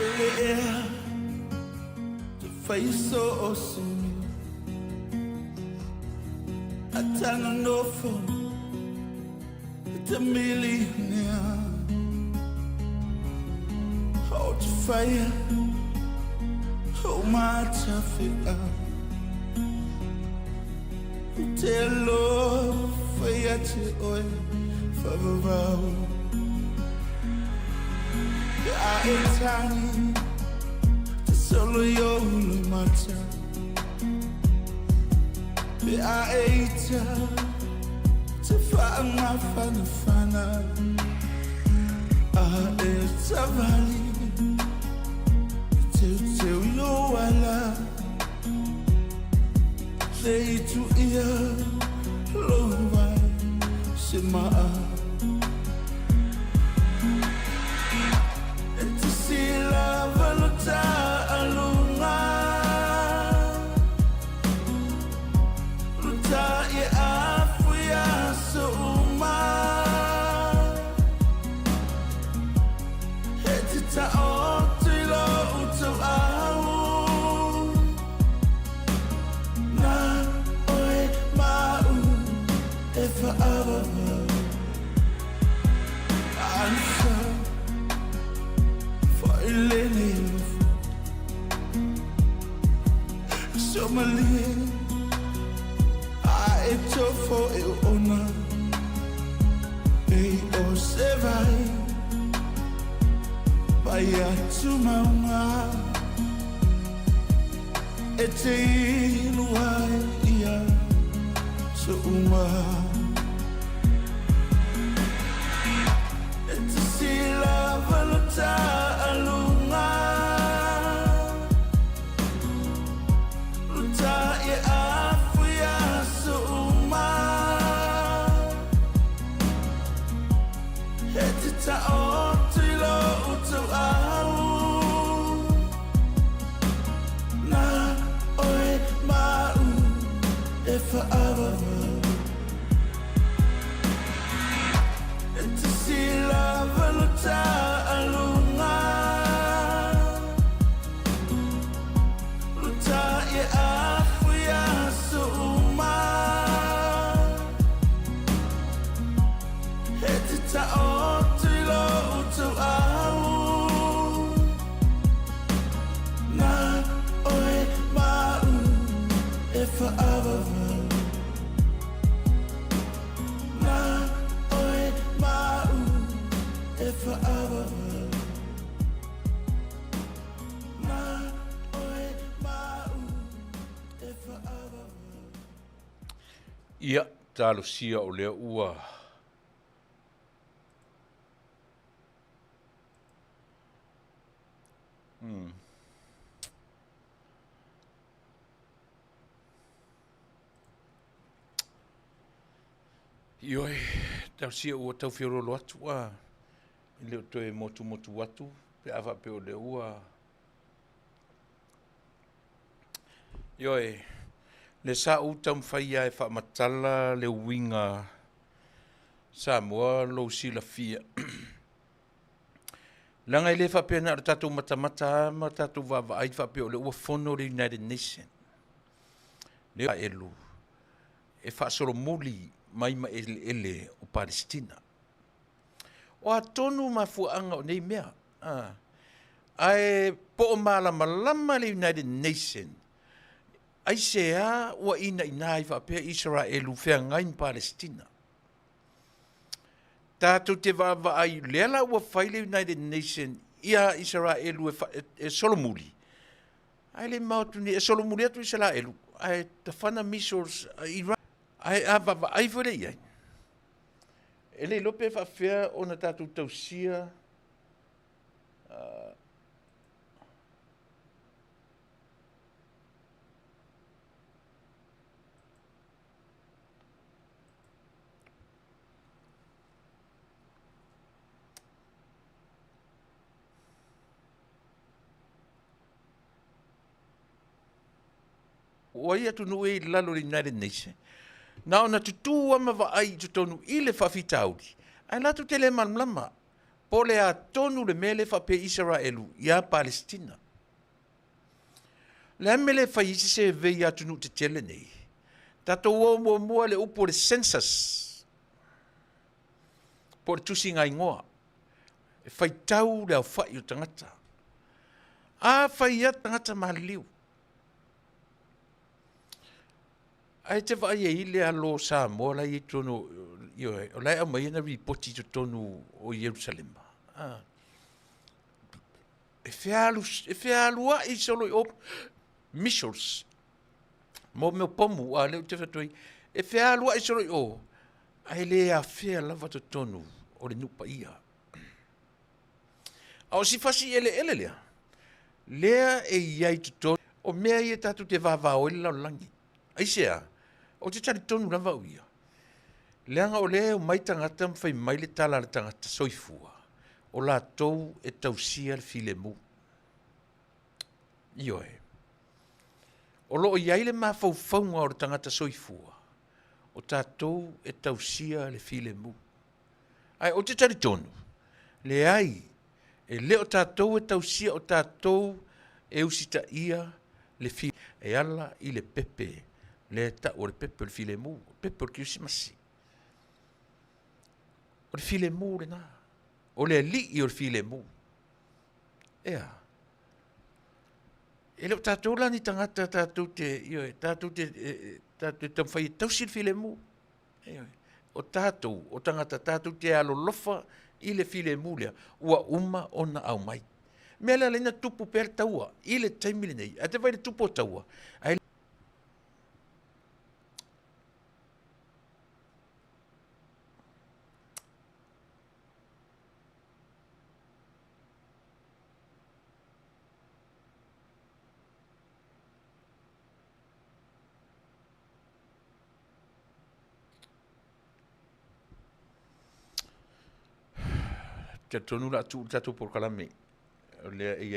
Pele te whai so o sumi A tana nofo te millionaire O te whaia o mātawhea Te alofa ia te oe whavavau A e tani te solo i o le mata Pe a e ita te whaangafanafana A e tawali te teu i o ala Te itu ia lou vai se maa E te sila valuta alunga Luta ia afu ia suuma E te taoto i lou tauau Na oe maʻu e whaavavau Ansa whailele Somalie a e tofo e ona E o se vai Pai atu maunga E te inu ai ia so uma E te sila valuta alunga Luta ia afu ia so uma E te taoto i lou tauau Na oe maʻu e whaavavau E te sila valuta alunga Luta ia afu ia suuma E te taoto i lou tauau Na oe maʻu e whaavavau Na oe maʻu e whaavavau Na oe maʻu e whaavavau. Ia, talosia o lea ua. Ioe, talosia ua tau feoloolo atu a e le o toe motumotu atu pe a faapea o lea ua. Ioe, le sa ou taumafai lava e faamatala le uiga Samoa lou silafia. Leaga e le faapea na o le tatou matamata lava ma tatou vaavaai faapea o lea ua fono le United Nation. Lea elu e faasolomuli mai ma eleele o Palestina. O a tonu mafuaaga o nei mea? Ae po o malamalama le United Nation aisea ua inaina ai faapea Isaraelu feagai ma Palestina. Tatou te vaavaai, lea la ua fai le United Nation ia Isaraelu e solomuli, ae le mamao atu nei, e solomuli atu Isaraelu, ae tafana missiles a Iran. Ae a vaavaai foi lea i ai, e le iloa pe faapefea ona tatou tausia O ai atunuu e i lalo o le United Nations, na ona tutū lava ma vaai i totonu i le faafitauli, ae latou te le malamalama. Po o le a tonu le mea lea e faapea Isaraelu ia Palesitina. O le a le mea e le fai ai se survey i atunuu tetele nei? Tatou o muamua i le upu o le census, po o le tusiga igoa, e faitau le aofai o tagata. A fai atu tagata maliliu, ae te vaai ai le alo o Samoa la e i totonu, ioe, o la e aumai ana lipoti i totonu o Ierusalema. E fealuai solo i o missiles, mo mea o pomu, a o lea ou te fai atu ai, e fealuai solo i o, ae le afea lava totonu o le nuu paia. A o si fasi eleele lea, lea e i ai i totonu, o mea ia tatou te vavao ai le lalolagi. Aisea? Ou te talitonu lava au ia, leaga o lea e omai tagata ma fai mai le tala a le tagata soifua, o latou e tausia le filemu. Ioe. O lo o i ai le mafaufauga o le tagata soifua, o tatou e tausia le filemu. Ae ou te talitonu, leai, e le o tatou e tausia, o tatou e usitaia le filemu e ala i le pepe lea e tau o le pepe o le filemu, o le pepe o le Kerisimasi. O le filemu lena, o le alii o le filemu. Ea, e le o tatou la ni tagata tatou te, ioe, tatou te, tatou te taumafai e tausi le filemu. Ioe. O tatou, o tagata tatou te alolofa i le filemu lea ua uma ona aumai. Mea lea na tupu pea le taua i le taimi lenei. Ae te vaai i le tupu o taua, ae Talitonu o le a tuu le tatou polokalame o lea e i ai.